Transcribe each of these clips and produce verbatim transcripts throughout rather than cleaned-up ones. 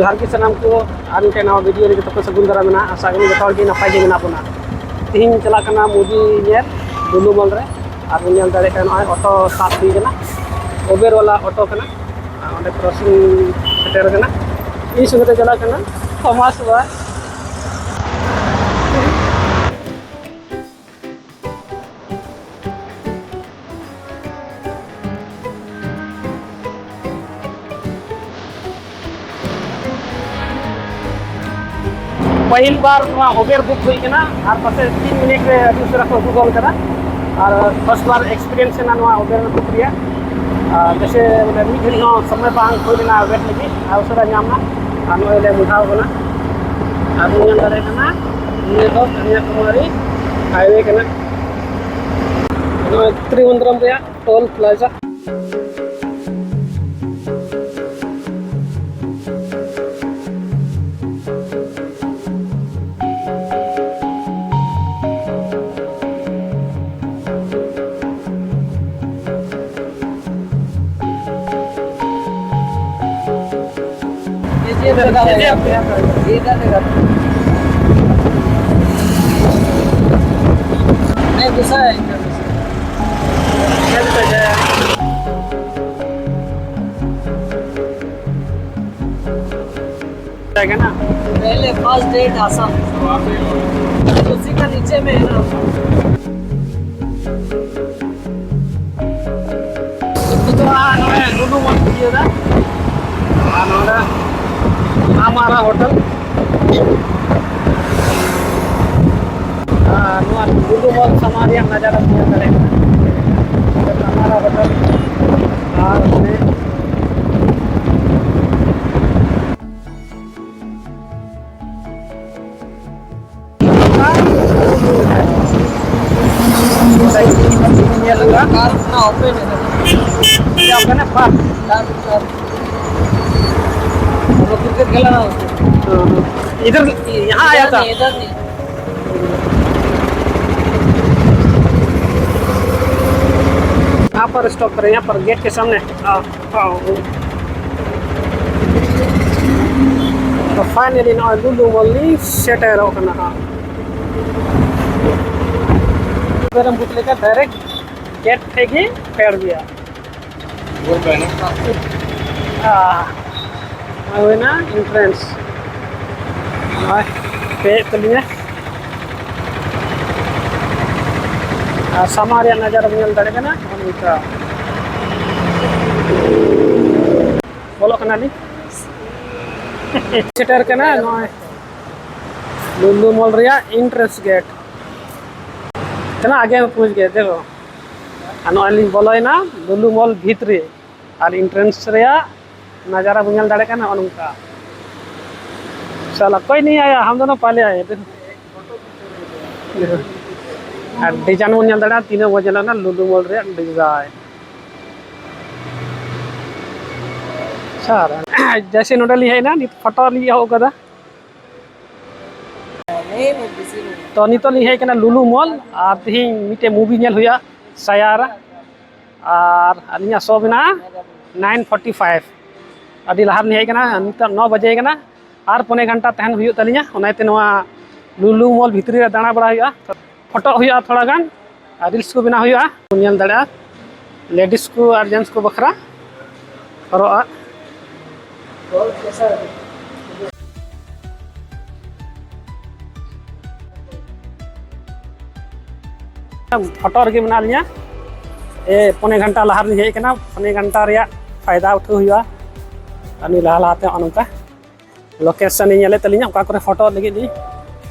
ᱡᱚᱦᱟᱨ ᱜᱮ ᱥᱟᱱᱟᱢ ᱠᱚ, ᱟᱨ ᱢᱤᱫᱴᱮᱱ ᱱᱟᱣᱟ ᱵᱷᱤᱰᱤᱭᱳ ᱨᱮ ᱡᱚᱛᱚ ᱠᱚ ᱥᱟᱹᱜᱩᱱ ᱫᱟᱨᱟᱢ ᱢᱮᱱᱟᱜᱼᱟ᱾ ᱟᱥᱟ ᱠᱚᱨᱮ ᱡᱚᱛᱚ ᱦᱚᱲ ᱜᱮ ᱱᱟᱯᱟᱭ ᱜᱮ ᱢᱮᱱᱟᱜ ᱵᱚᱱᱟ᱾ ᱛᱮᱦᱮᱧ ᱪᱟᱞᱟᱜ ᱠᱟᱱᱟ ᱢᱩᱵᱷᱤ ᱧᱮᱞ ᱞᱩᱞᱩ ᱢᱚᱞ ᱨᱮ, ᱟᱨ ᱵᱚᱱ ᱧᱮᱞ ᱫᱟᱲᱮᱭᱟᱜ ᱠᱟᱱᱟ ᱱᱚᱜᱼᱚᱭ ᱚᱴᱳ ᱥᱟᱵ ᱦᱩᱭ ᱠᱟᱱᱟ, ᱩᱵᱮᱨ ᱣᱟᱞᱟ ᱚᱴᱳ ᱠᱟᱱᱟ᱾ ᱟᱨ ᱚᱸᱰᱮ ᱠᱨᱚᱥᱤᱝ ᱥᱮᱴᱮᱨ ᱠᱟᱱᱟ᱾ ᱤᱧ ᱥᱚᱸᱜᱮ ᱛᱮ ᱪᱟᱞᱟᱜ ᱠᱟᱱᱟ ᱛᱷᱚᱢᱟᱥ ᱵᱟ᱾ ᱯᱟᱹᱦᱤᱞ ᱵᱟᱨ ᱱᱚᱣᱟ ᱩᱵᱮᱨ ᱵᱩᱠ ᱦᱩᱭ ᱠᱟᱱᱟ, ᱟᱨ ᱯᱟᱥᱮ ᱛᱤᱱ ᱢᱤᱱᱤᱴ ᱨᱮ ᱟᱹᱰᱤ ᱩᱥᱟᱹᱨᱟ ᱠᱚ ᱟᱹᱜᱩ ᱜᱚᱫ ᱠᱟᱫᱟ᱾ ᱟᱨ ᱯᱷᱟᱥᱴ ᱵᱟᱨ ᱮᱠᱥᱯᱤᱨᱤᱭᱮᱱᱥ ᱮᱱᱟ ᱱᱚᱣᱟ ᱩᱵᱮᱨ ᱵᱩᱠ ᱨᱮᱭᱟᱜ᱾ ᱟᱨ ᱡᱮᱥᱮ ᱵᱚᱞᱮ ᱢᱤᱫ ᱜᱷᱟᱹᱲᱤᱡ ᱦᱚᱸ ᱥᱚᱢᱚᱭ ᱵᱟᱝ ᱦᱩᱭ ᱞᱮᱱᱟ ᱩᱵᱮᱨ ᱞᱟᱹᱜᱤᱫ, ᱟᱨ ᱩᱥᱟᱹᱨᱟ ᱧᱟᱢ ᱮᱱᱟ᱾ ᱟᱨ ᱱᱚᱜᱼᱚᱭ ᱞᱮ ᱢᱚᱦᱰᱟᱣ ᱠᱟᱱᱟ᱾ ᱟᱨ ᱵᱚᱱ ᱧᱮᱞ ᱫᱟᱲᱮᱭᱟᱜ ᱠᱟᱱᱟ ᱱᱤᱭᱟᱹ ᱫᱚ ᱠᱚᱱᱭᱟᱠᱩᱢᱟᱨᱤ ᱦᱟᱭᱣᱮ ᱠᱟᱱᱟ᱾ ᱱᱚᱜᱼᱚᱭ ᱛᱨᱤᱵᱚᱱᱫᱨᱚᱢ ᱨᱮᱭᱟᱜ ᱴᱳᱞ ᱯᱞᱟᱡᱟ᱾ ये इधर लगा हुआ है। इधर लगा। नहीं, दूसरा है इधर। जाएगा ना। पहले फर्स्ट डेट आसाम, उसी का नीचे में है ना। ᱱᱤᱛᱚᱜ ᱫᱚ ᱦᱟᱸᱜ ᱱᱚᱰᱮ ᱞᱩᱞᱩ ᱵᱚᱱ ᱤᱭᱟᱹᱭᱮᱫᱟ᱾ ᱟᱨ ᱱᱚᱰᱮ ᱟᱢᱟᱨᱟ ᱦᱳᱴᱮᱞ᱾ ᱟᱨ ᱱᱚᱣᱟ ᱞᱩᱞᱩ ᱢᱚᱞ ᱥᱟᱢᱟᱝ ᱨᱮᱭᱟᱜ ᱱᱟᱡᱟᱨᱟ ᱧᱮᱞ ᱫᱟᱲᱮᱭᱟᱜ ᱠᱟᱱᱟ᱾ ᱟᱢᱟᱨᱟ ᱦᱳᱴᱮᱞ᱾ ᱟᱨ ᱚᱱᱮ ᱧᱮᱞ ᱦᱩᱭᱩᱜᱼᱟ᱾ ᱠᱟᱨ ᱚᱱᱟ ᱳᱯᱮᱱ ᱮᱱᱟ᱾ ᱪᱮᱫ ᱠᱟᱱᱟ? ᱯᱟᱨᱠ? ᱠᱟᱨ, ᱠᱟᱨ᱾ वो क्रिकेट खेला ना उसको। इधर, यहाँ आया था। इधर नहीं, इधर नहीं। यहाँ पर स्टॉप करें, यहाँ पर गेट के सामने। हाँ, हाँ। ᱯᱷᱟᱭᱱᱟᱞᱤ ᱱᱚᱜᱼᱚᱭ ᱞᱩᱞᱩ ᱢᱚᱞ ᱞᱤᱧ ᱥᱮᱴᱮᱨᱚᱜ ᱠᱟᱱᱟ ᱦᱟᱸᱜ᱾ ᱵᱮᱨᱮᱢ ᱵᱩᱡᱽ ᱞᱮᱠᱟ ᱰᱟᱭᱨᱮᱠᱴ ᱜᱮᱴ ᱴᱷᱮᱡ ᱜᱮ ᱯᱷᱮᱰ ᱜᱮᱭᱟ᱾ ᱟᱦ, ᱱᱚᱜᱼᱚᱭ ᱦᱩᱭᱱᱟ ᱮᱱᱴᱨᱮᱱᱥ᱾ ᱱᱚᱜᱼᱚᱭ ᱯᱮᱨᱮᱡ ᱛᱟᱹᱞᱤᱧᱟ᱾ ᱟᱨ ᱥᱟᱢᱟᱝ ᱨᱮᱭᱟᱜ ᱱᱟᱡᱟᱨᱟ ᱵᱚᱱ ᱧᱮᱞ ᱫᱟᱲᱮᱭᱟᱜ ᱠᱟᱱᱟ, ᱱᱚᱜᱼᱚ ᱱᱚᱝᱠᱟ᱾ ᱵᱚᱞᱚᱜ ᱠᱟᱱᱟᱞᱤᱧ᱾ ᱥᱮᱴᱮᱨ ᱠᱟᱱᱟ ᱱᱚᱜᱼᱚᱭ ᱞᱩᱞᱩ ᱢᱚᱞ ᱨᱮᱭᱟᱜ ᱮᱱᱴᱨᱮᱱᱥ ᱜᱮᱴ᱾ ᱛᱤᱱᱟᱹᱜ ᱟᱜᱮ ᱯᱩᱸᱪ ᱜᱮ ᱫᱮᱠᱷᱚ᱾ ᱟᱨ ᱱᱚᱜᱼᱚᱭ ᱞᱤᱧ ᱵᱚᱞᱚᱭᱮᱱᱟ ᱞᱩᱞᱩ ᱢᱚᱞ ᱵᱷᱤᱛᱨᱤ᱾ ᱟᱨ ᱮᱱᱴᱨᱮᱱᱥ ᱨᱮᱭᱟᱜ ᱱᱟᱡᱟᱨᱟ ᱵᱚᱱ ᱧᱮᱞ ᱫᱟᱲᱮᱭᱟᱜ ᱠᱟᱱᱟ ᱱᱚᱜᱼᱚ ᱱᱚᱝᱠᱟ᱾ ᱥᱟᱞᱟ ᱠᱚᱭ ᱱᱤᱭᱟᱹ ᱟᱭᱟ, ᱦᱟᱢ ᱫᱚᱱᱚ ᱯᱟᱞᱮ ᱟᱭᱮ ᱫᱮᱠᱷᱚ᱾ ᱟᱨ ᱰᱤᱡᱟᱭᱤᱱ ᱵᱚᱱ ᱧᱮᱞ ᱫᱟᱲᱮᱭᱟᱜᱼᱟ, ᱛᱤᱱᱟᱹᱜ ᱢᱚᱡᱽ ᱧᱮᱞᱚᱜ ᱠᱟᱱᱟ ᱞᱩᱞᱩ ᱢᱚᱞ ᱨᱮᱭᱟᱜ ᱰᱤᱡᱟᱭᱤᱱ᱾ ᱥᱟᱨ, ᱡᱮᱭᱥᱮ ᱱᱚᱰᱮ ᱞᱤᱧ ᱦᱮᱡ ᱮᱱᱟ, ᱱᱤᱛ ᱯᱷᱳᱴᱳ ᱞᱤᱧ ᱮᱦᱚᱵ ᱠᱟᱫᱟ᱾ ᱛᱚ, ᱱᱤᱛᱚᱜ ᱞᱤᱧ ᱦᱮᱡ ᱠᱟᱱᱟ ᱞᱩᱞᱩ ᱢᱚᱞ, ᱟᱨ ᱛᱤᱦᱤᱧ ᱢᱤᱫᱴᱮᱡ ᱢᱩᱵᱷᱤ ᱧᱮᱞ ᱦᱩᱭᱩᱜᱼᱟ, ᱥᱟᱭᱟᱨᱟ᱾ ᱟᱨ ᱟᱹᱞᱤᱧᱟᱜ ᱥᱳ ᱢᱮᱱᱟᱜᱼᱟ ᱱᱟᱭᱤᱱ ᱯᱷᱳᱨᱴᱤ ᱯᱷᱟᱭᱤᱵᱷ᱾ ᱟᱹᱰᱤ ᱞᱟᱦᱟ ᱨᱮᱞᱤᱧ ᱦᱮᱡ ᱠᱟᱱᱟ, ᱱᱤᱛᱚᱜ ᱱᱚ ᱵᱟᱡᱮ ᱠᱟᱱᱟ, ᱟᱨ ᱯᱚᱱᱮ ᱜᱷᱚᱱᱴᱟ ᱛᱟᱦᱮᱱ ᱦᱩᱭᱩᱜ ᱛᱟᱹᱞᱤᱧᱟ᱾ ᱚᱱᱟᱛᱮ ᱱᱚᱣᱟ ᱞᱩᱞᱩ ᱢᱚᱞ ᱵᱷᱤᱛᱨᱤ ᱨᱮ ᱫᱟᱬᱟ ᱵᱟᱲᱟ ᱦᱩᱭᱩᱜᱼᱟ, ᱯᱷᱳᱴᱳ ᱦᱩᱭᱩᱜᱼᱟ ᱛᱷᱚᱲᱟ ᱜᱟᱱ, ᱟᱨ ᱨᱤᱞᱥ ᱠᱚ ᱵᱮᱱᱟᱣ ᱦᱩᱭᱩᱜᱼᱟ᱾ ᱧᱮᱞ ᱫᱟᱲᱮᱭᱟᱜᱼᱟ, ᱞᱮᱰᱤᱥ ᱠᱚ ᱟᱨ ᱡᱮᱱᱴᱥ ᱠᱚ ᱵᱟᱠᱷᱨᱟ ᱦᱚᱨᱚᱜ ᱟᱜ᱾ ᱯᱷᱳᱴᱳ ᱨᱮᱜᱮ ᱢᱮᱱᱟᱜ ᱞᱤᱧᱟ᱾ ᱮ, ᱯᱚᱱᱮ ᱜᱷᱚᱱᱴᱟ ᱞᱟᱦᱟ ᱨᱮᱞᱤᱧ ᱦᱮᱡ ᱟᱠᱟᱱᱟ, ᱯᱚᱱᱮ ᱜᱷᱚᱱᱴᱟ ᱨᱮᱭᱟᱜ ᱯᱷᱟᱭᱫᱟ ᱩᱴᱷᱟᱹᱣ ᱦᱩᱭᱩᱜᱼᱟ᱾ ᱟᱨ ᱱᱩᱭ ᱞᱟᱦᱟ ᱞᱟᱦᱟᱛᱮ ᱱᱚᱜᱼᱚ ᱱᱚᱝᱠᱟ ᱞᱳᱠᱮᱥᱚᱱ ᱤᱧ ᱧᱮᱞᱮᱫ ᱛᱟᱹᱞᱤᱧᱟ, ᱚᱠᱟ ᱠᱚᱨᱮ ᱯᱷᱳᱴᱳ ᱞᱟᱹᱜᱤᱫ ᱞᱤᱧ᱾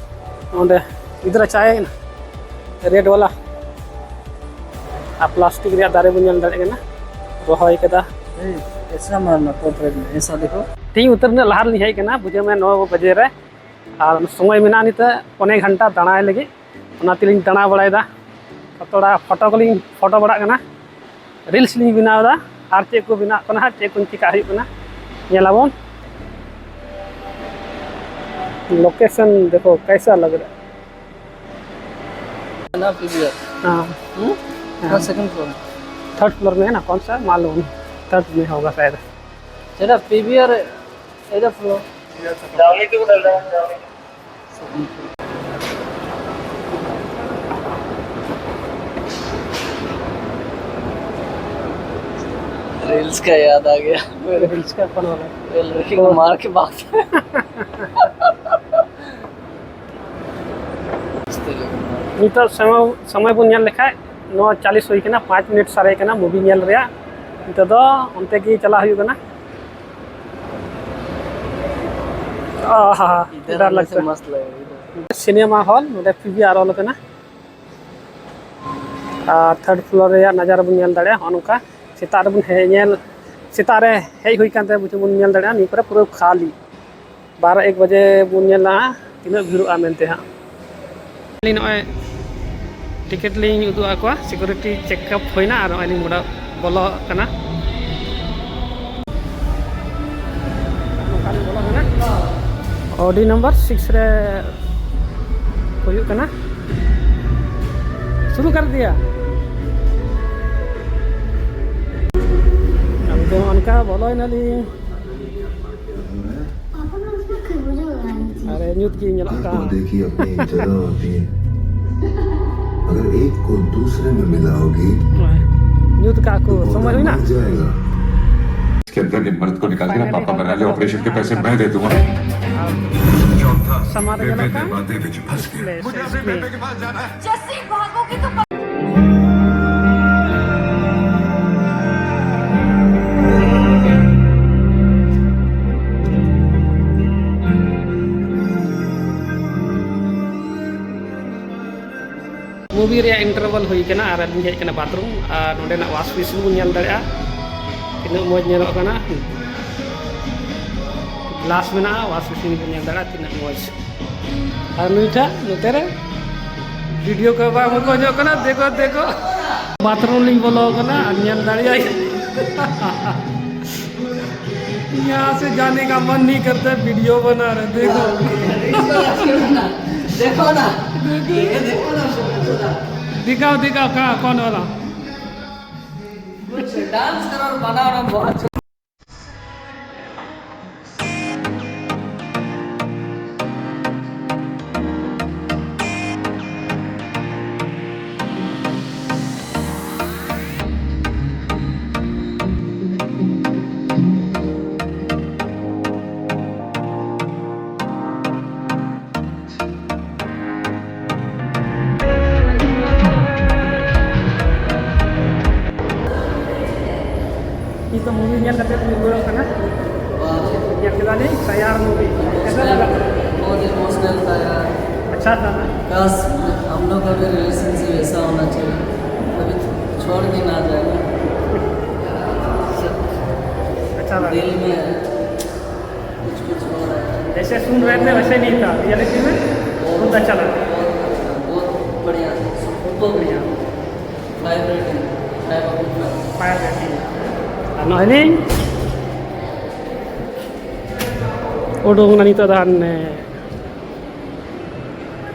ᱚᱸᱰᱮ ᱜᱤᱫᱽᱨᱟᱹ ᱪᱟᱭ ᱨᱮᱰ ᱵᱟᱞᱟ ᱟᱨ ᱯᱞᱟᱥᱴᱤᱠ ᱨᱮᱭᱟᱜ ᱫᱟᱨᱮ ᱵᱚᱱ ᱧᱮᱞ ᱫᱟᱲᱮᱭᱟᱜ ᱠᱟᱱᱟ, ᱨᱚᱦᱚᱭ ᱠᱟᱫᱟ᱾ ए, ऐसा मारना पोर्ट्रेट में, ऐसा देखो। ᱛᱮᱦᱮᱧ ᱩᱛᱟᱹᱨ ᱧᱚᱜ ᱞᱟᱦᱟ ᱨᱮᱞᱤᱧ ᱦᱮᱡ ᱟᱠᱟᱱᱟ, ᱵᱩᱡᱷᱟᱹᱣ ᱢᱮ ᱱᱚ ᱵᱟᱡᱮ ᱨᱮ, ᱟᱨ ᱥᱚᱢᱚᱭ ᱢᱮᱱᱟᱜᱼᱟ ᱱᱤᱛᱚᱜ ᱯᱚᱱᱮ ᱜᱷᱚᱱᱴᱟ ᱫᱟᱬᱟᱭ ᱞᱟᱹᱜᱤᱫ᱾ ᱚᱱᱟ ᱛᱮᱞᱤᱧ ᱫᱟᱬᱟ ᱵᱟᱲᱟᱭᱮᱫᱟ, ᱛᱷᱚᱲᱟ ᱯᱷᱳᱴᱳ ᱠᱚᱞᱤᱧ ᱯᱷᱳᱴᱳ ᱵᱟᱲᱟᱜ ᱠᱟᱱᱟ, ᱨᱤᱞᱥ ᱞᱤᱧ ᱵᱮᱱᱟᱣ ᱮᱫᱟ, ᱟᱨ ᱪᱮᱫ ᱠᱚ ᱵᱮᱱᱟᱜ ᱠᱟᱱᱟ ᱦᱟᱸᱜ, ᱪᱮᱫ ᱠᱚ ᱪᱤᱠᱟᱹ ᱦᱩᱭᱩᱜ ᱠᱟᱱᱟ, ᱧᱮᱞᱟᱵᱚᱱ᱾ लोकेशन देखो कैसा लग रहा है। ना पीवीआर। हाँ। हम्म? हाँ। Second floor. थर्ड फ्लोर में है ना, कौन सा मालूम, थर्ड में होगा शायद। तेरा पीवीआर है, एदा फ्लोर। रील्स का याद आ गया। रील्स का कौन वाला? वो लड़की को मार के भागता है। ᱱᱤᱛᱚᱜ ᱥᱚᱢᱚᱭ, ᱥᱚᱢᱚᱭ ᱵᱚᱱ ᱧᱮᱞ ᱞᱮᱠᱷᱟᱡ, ᱱᱚᱣᱟ ᱪᱟᱞᱤᱥ ᱦᱩᱭ ᱠᱟᱱᱟ, ᱯᱟᱸᱪ ᱢᱤᱱᱤᱴ ᱥᱟᱨᱮᱡ ᱠᱟᱱᱟ ᱢᱩᱵᱷᱤ ᱧᱮᱞ ᱨᱮᱭᱟᱜ᱾ ᱱᱤᱛᱚᱜ ᱫᱚ ᱚᱱᱛᱮ ᱜᱮ ᱪᱟᱞᱟᱜ ᱦᱩᱭᱩᱜ ᱠᱟᱱᱟ᱾ ᱟᱦᱟ, ᱤᱫᱷᱟᱨ ᱰᱟᱨ ᱟᱱᱮ ᱥᱮ ᱞᱟᱜᱽᱛᱟ᱾ ᱢᱚᱥᱛ ᱞᱟᱜᱮᱜᱟ ᱤᱫᱷᱟᱨ᱾ ᱥᱤᱱᱮᱢᱟ ᱦᱚᱞ, ᱱᱚᱰᱮ ᱯᱤ ᱵᱷᱤ ᱟᱨ ᱚᱞ ᱠᱟᱱᱟ᱾ ᱟᱨ ᱛᱷᱟᱨᱰ ᱯᱷᱞᱳᱨ ᱨᱮᱭᱟᱜ ᱱᱟᱡᱟᱨᱟ ᱵᱚᱱ ᱧᱮᱞ ᱫᱟᱲᱮᱭᱟᱜᱼᱟ᱾ ᱦᱚᱸᱜᱼᱚ ᱱᱚᱝᱠᱟ ᱥᱮᱛᱟᱜ ᱨᱮᱵᱚᱱ ᱦᱮᱡ ᱧᱮᱞ, ᱥᱮᱛᱟᱜ ᱨᱮ ᱦᱮᱡ ᱦᱩᱭ ᱠᱟᱱ ᱛᱟᱦᱮᱸ, ᱵᱩᱡᱷᱟᱹᱣ ᱵᱚᱱ ᱧᱮᱞ ᱫᱟᱲᱮᱭᱟᱜᱼᱟ, ᱱᱤᱭᱟᱹ ᱠᱚᱨᱮ ᱯᱩᱨᱟᱹ ᱠᱷᱟᱹᱞᱤ᱾ ᱵᱟᱨᱚ ᱮᱠ ᱵᱟᱡᱮ ᱵᱚᱱ ᱧᱮᱞᱟ ᱛᱤᱱᱟᱹᱜ ᱵᱷᱤᱲᱚᱜᱼᱟ ᱢᱮᱱᱛᱮ ᱦᱟᱸᱜ᱾ ᱟᱹᱞᱤᱧ ᱱᱚᱜᱼᱚᱭ ᱴᱤᱠᱤᱴ ᱞᱤᱧ ᱩᱫᱩᱜ ᱟᱠᱚᱣᱟ, ᱥᱤᱠᱩᱨᱤᱴᱤ ᱪᱮᱠᱟᱯ ᱦᱩᱭᱱᱟ ᱟᱨ ᱱᱚᱜᱼᱚᱭ ᱞᱤᱧ ᱵᱚᱞᱚ, ᱵᱚᱞᱚ ᱠᱟᱱᱟ᱾ ᱱᱚᱝᱠᱟ ᱞᱤᱧ ᱵᱚᱞᱚ ᱠᱟᱱᱟ᱾ ᱳ ᱰᱤ ᱱᱟᱢᱵᱟᱨ ᱥᱤᱠᱥ ᱨᱮ ᱦᱩᱭᱩᱜ ᱠᱟᱱᱟ᱾ ᱥᱩᱨᱩ ᱠᱟᱨ ᱫᱤᱭᱟ᱾ ᱟᱫᱚ ᱚᱱᱠᱟ ᱵᱚᱞᱚᱭᱮᱱᱟᱞᱤᱧ᱾ ᱟᱨᱮ ᱧᱩᱛ ᱜᱮ ᱧᱮᱞᱚᱜ ᱠᱟᱱᱟ᱾ ᱦᱚᱲ ᱠᱚ ᱫᱮᱠᱷᱤ ᱟᱯᱱᱤ ᱡᱟᱜᱟ ᱦᱳᱛᱤ ᱦᱮ᱾ ᱟᱜᱟᱨ ᱮᱠ ᱠᱳ ᱫᱩᱥᱨᱮ ᱢᱮ ᱢᱤᱞᱟᱳᱜᱮ, ᱧᱩᱛ ᱠᱟᱜ ᱠᱚ, ᱛᱚ ᱥᱚᱢᱚᱭ ᱯᱚᱫᱟ ᱦᱩᱭᱱᱟ? ᱢᱟᱨ ᱡᱟᱭᱮᱜᱟ᱾ इसके अंदर इन मर्द को निकाल के ना पापा बना ले, ऑपरेशन के पैसे मैं दे दूंगा। ᱥᱟᱢᱟᱝ ᱨᱮ ᱧᱮᱞᱚᱜ ᱠᱟᱱ ᱵᱮᱵᱮ ᱵᱮᱵᱟ ᱫᱮᱵᱤ ᱡᱤ ᱯᱷᱟᱥ ᱜᱮ᱾ Place screen. ᱡᱮᱥᱮ ᱦᱤ ᱵᱷᱟᱜᱳᱜᱤ ᱛᱚ ᱢᱩᱵᱷᱤ ᱨᱮᱭᱟᱜ ᱤᱱᱴᱟᱨᱵᱷᱟᱞ ᱦᱩᱭ ᱠᱟᱱᱟ ᱟᱨ ᱟᱹᱞᱤᱧ ᱦᱮᱡ ᱠᱟᱱᱟ ᱵᱟᱛᱷᱨᱩᱢ᱾ ᱟᱨ ᱱᱚᱸᱰᱮᱱᱟᱜ ᱣᱟᱥ ᱵᱮᱥᱤᱱ ᱵᱚᱱ ᱧᱮᱞ ᱫᱟᱲᱮᱭᱟᱜᱼᱟ, ᱛᱤᱱᱟᱹᱜ ᱢᱚᱡᱽ ᱧᱮᱞᱚᱜ ᱠᱟᱱᱟ᱾ ᱜᱞᱟᱥ ᱢᱮᱱᱟᱜᱼᱟ, ᱣᱟᱥ ᱵᱮᱥᱤᱱ ᱵᱚᱱ ᱧᱮᱞ ᱫᱟᱲᱮᱭᱟᱜᱼᱟ, ᱛᱤᱱᱟᱹᱜ ᱢᱚᱡᱽ᱾ ᱟᱨ ᱱᱩᱭᱴᱟᱜ ᱱᱚᱛᱮ ᱨᱮ ᱵᱷᱤᱰᱤᱭᱳ ᱠᱚ ᱵᱟᱝ ᱢᱚᱠᱚᱧᱚᱜ ᱠᱟᱱᱟ᱾ ᱫᱮᱠᱷᱚ, ᱫᱮᱠᱷᱚ, ᱵᱟᱛᱷᱨᱩᱢ ᱞᱤᱧ ᱵᱚᱞᱚ ᱠᱟᱱᱟ ᱟᱨ ᱧᱮᱞ ᱫᱟᱲᱮᱭᱟᱜ, यहाँ से जाने का मन नहीं करता है, वीडियो बना रहे। देखो, देखो ना, देखो, देखो ना, दिखाओ, दिखाओ, कहाँ, कौन वाला? कुछ डांस करो और बनाओ ना, बहुत अच्छा। ᱧᱮᱞ ᱠᱟᱛᱮ ᱵᱤᱱ ᱨᱩᱣᱟᱹᱲᱚᱜ ᱠᱟᱱᱟ? ᱧᱮᱞ ᱠᱮᱫᱟ ᱞᱤᱧ ᱛᱟᱭᱟᱨ movie᱾ कैसा लगा? बहुत इमोशनल था यार। अच्छा था ना? काश हम लोग का भी रिलेशनशिप ऐसा होना चाहिए, कभी छोड़ के ना जाए। अच्छा लगा। दिल में कुछ कुछ हो रहा है। जैसे सुन रहे थे वैसे नहीं था, रियलिटी में बहुत अच्छा लगा। बहुत बढ़िया, सुपर बढ़िया। Five rating, five out of five। Five rating। ᱟᱨ ᱱᱚᱜᱼᱚᱭ ᱞᱤᱧ ᱩᱰᱩᱝ ᱮᱱᱟ ᱱᱤᱛᱚᱜ ᱫᱚ ᱦᱟᱱᱮ